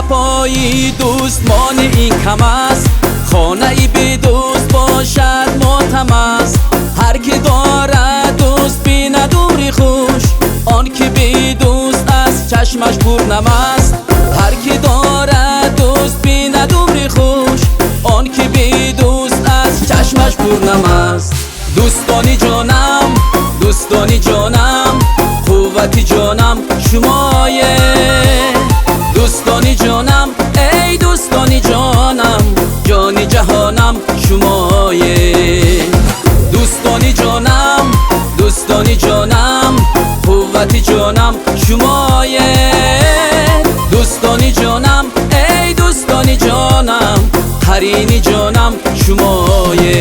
Вафои дӯст монеи кам аст, хонаи бедӯст бошад мотам аст. Ҳар ки дорад дӯст бинад умри хуш, он ки бедӯст аст чашмаш пурнам аст. Ҳар ки дорад дӯст бинад умри хуш, он ки бедӯст аст чашмаш пурнам аст. Дӯстони ҷонам, дӯстони ҷонам, қуввати ҷонам шумое. Дӯстони ҷонам, эй дӯстони ҷонам, ҷони ҷаҳонам шумое. Дӯстони ҷонам, дӯстони ҷонам, қуввати ҷонам шумое. Дӯстони ҷонам, эй дӯстони ҷонам, қарини ҷонам шумое.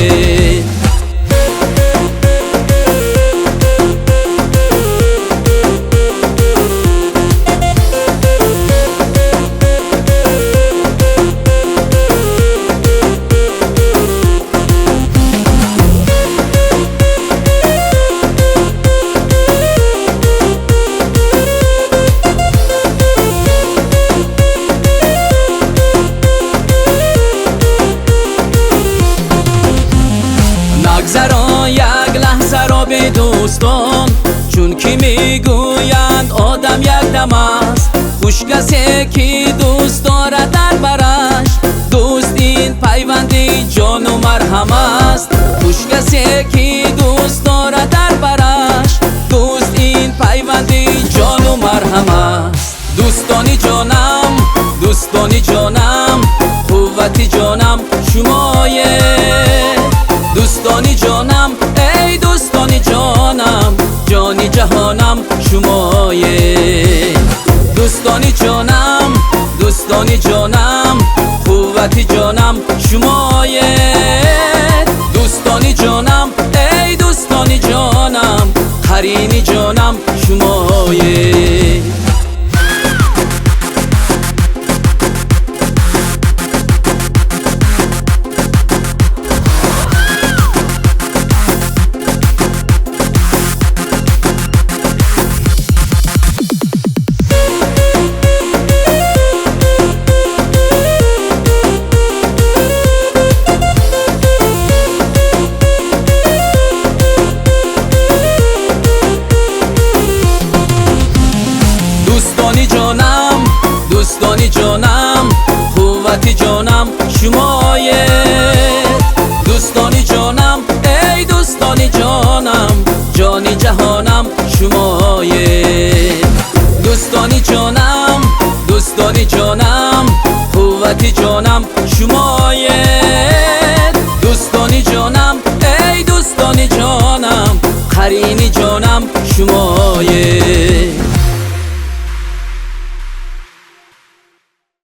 Нагзарон як лаҳзаро бедӯстон, чунки мегӯянд одам якдам аст. Хуш касе ки дӯст дорад дар бараш, дӯст ин пайванди ҷону марҳам аст. Хуш касе ки дӯст дорад дар бараш, дӯст ин пайванди ҷону марҳам аст. Дӯстони ҷонам, дӯстони ҷонам, қуввати ҷонам шумое. Дӯстони ҷонам, эй дӯстони ҷонам, ҷони ҷаҳонам шумое. Дӯстони ҷонам, дӯстони ҷонам, қуввати ҷонам шумое. Дӯстони ҷонам, эй дӯстони ҷонам, қарини ҷонам шумое. Дӯстони ҷонам, дӯстони ҷонам, қуввати ҷонам шумое. Дӯстони ҷонам, эй дӯстони ҷонам, ҷони ҷаҳонам шумое. Дӯстони ҷонам, дӯстони ҷонам, қуввати ҷонам шумое.